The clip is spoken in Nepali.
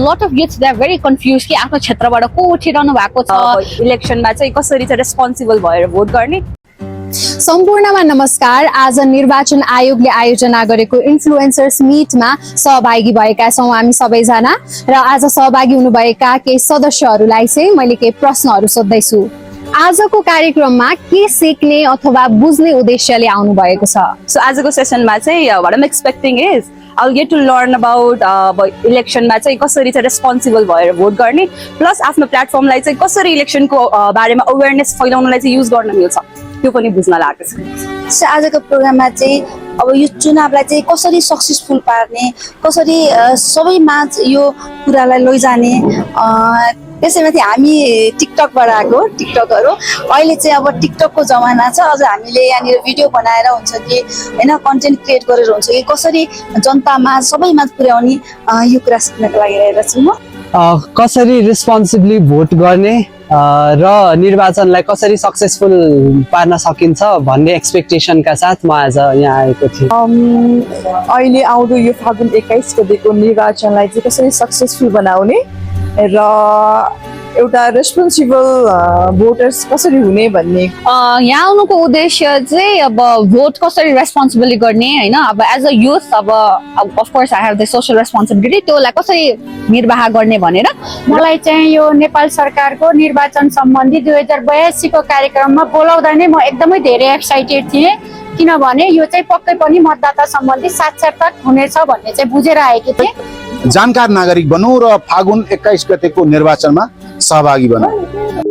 lot of youths, they are very confused कि आफ्नो क्षेत्रबाट को उठिरहनु भएको छ, इलेक्सनमा चाहिँ कसरी चाहिँ रेस्पोन्सिबल भएर भोट गर्ने। सम्पूर्णमा नमस्कार। आज निर्वाचन आयोगले आयोजना गरेको इन्फ्लुएन्सर्स मिटमा सहभागी भएका छौँ हामी सबैजना र आज सहभागी हुनुभएका केही सदस्यहरूलाई चाहिँ मैले केही प्रश्नहरू सोध्दैछु। आजको कार्यक्रममा के सिक्ने अथवा बुझ्ने उद्देश्यले आउनु भएको छ? सो आजको सेसनमा चाहिँ what I'm expecting is I'll get to learn about इलेक्सनमा चाहिँ कसरी चाहिँ रेस्पोन्सिबल भएर भोट गर्ने, प्लस आफ्नो प्लेटफर्मलाई चाहिँ कसरी इलेक्सनको बारेमा अवेरनेस फैलाउनलाई चाहिँ युज गर्न मिल्छ त्यो पनि बुझ्न लागेको छ। सो आजको प्रोग्राममा चाहिँ अब यो चुनावलाई चाहिँ कसरी सक्सेसफुल पार्ने, कसरी सबैमा यो कुरालाई लैजाने, त्यसैमाथि हामी टिकटकबाट आएको टिकटकहरू अहिले चाहिँ अब टिकटकको जमाना छ। अझ हामीले यहाँनिर भिडियो बनाएर हुन्छ कि होइन कन्टेन्ट क्रिएट गरेर हुन्छ कि कसरी जनतामा सबैमा पुर्याउने यो कुरा सिक्नको लागि आएको छु म। कसरी रेस्पोन्सिबली भोट गर्ने र निर्वाचनलाई कसरी सक्सेसफुल पार्न सकिन्छ भन्ने एक्सपेक्टेसनका साथ म आज यहाँ आएको थिएँ। अहिले आउँदो यो फागुन 21 गतेको निर्वाचनलाई चाहिँ कसरी सक्सेसफुल बनाउने र एउटा रेस्पोन्सिबल भोटर्स कसरी हुने भन्ने। यहाँ आउनुको उद्देश्य चाहिँ अब भोट कसरी रेस्पोन्सिबली गर्ने होइन, अब एज अ युथ अब of course I have the social responsibility, त्यसलाई कसरी निर्वाह गर्ने भनेर। मलाई चाहिँ यो नेपाल सरकारको निर्वाचन सम्बन्धी 2082 को कार्यक्रममा बोलाउँदा नै म एकदमै धेरै एक्साइटेड थिएँ, किनभने यो चाहिँ पक्कै पनि मतदाता सम्बन्धी साक्षरता हुनेछ भन्ने चाहिँ बुझेर आएकी थिएँ। जानकार नागरिक बनौँ र फागुन 21 गतेको निर्वाचनमा सहभागी बनौँ।